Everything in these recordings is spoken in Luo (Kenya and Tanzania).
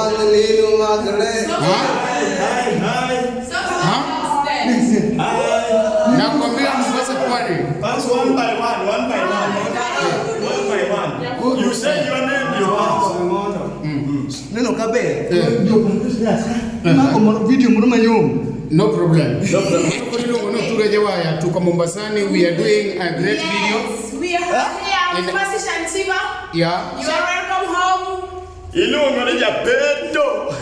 Ha? Nakwambia Mombasa pwani. Pass one by one, one by one. One by one. You say your name, you pass. Neno kaber. Mako moro video moro mayom. No problem. No problem. Koro no Ture Jawaya tuko Mombasani. We are doing a great video. Yes, we are here with Mercy Shantiva. Yeah. You are welcome home. Iluongo ni Japeto.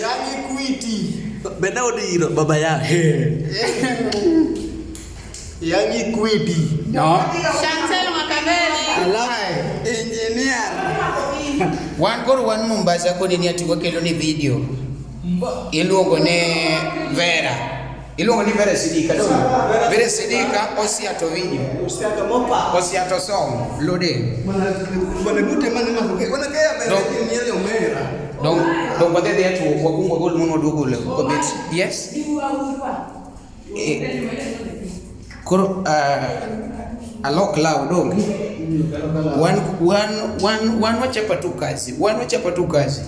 Yani kwiti. Bende odiro baba ya. Yani kwiti. No. Chantel Makaveli. Alafu engineer. Wan koro wan Mombasa koni ni ati wakelo ni video. Iluongo ni Vera. Iluongo ni Vera Sidika. No? Vera Sidika osiato video. Usiato mopa. Osiato song. Lode. Bwana bute mane mako. Bwana kaya bende miele omera. Dong dong wadhi adhiya to wakungo gol mondo waduogo le kobet. Yes. Eh, koro alok law donge. Wan wan wan wan wachapa tu kazi. Wan wachapa tu kazi.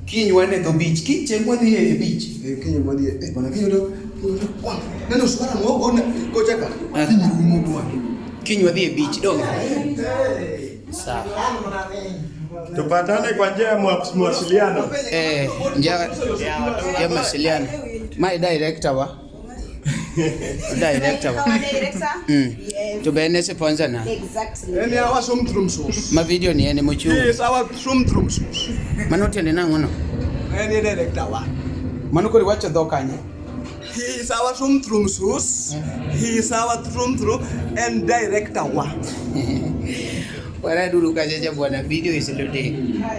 Kiny wan e dho beach. Kiny chieng' wadhi e beach. Eh, kiny wadhi eh bwana kiny do. Wah, neno swara mo ona kocha ka. Kiny rumo bwana. Kiny wadhi e beach donge. Sawa. Tupatane kwa njia ya mawasiliano. Eh, njia ya mawasiliano. My director wa. Director wa. Our director. Yes. To be en sponsor na. Exactly. En ya wa somtrumsos. Ma video ni en mochung'. Yes, our somtrumsos. Mano tiende nang'o no? En director wa. Mano koro iwacho dho kanye? He is our somtrumsos. He is our trum and director wa. Waraduru kachacha bwana, video is loading.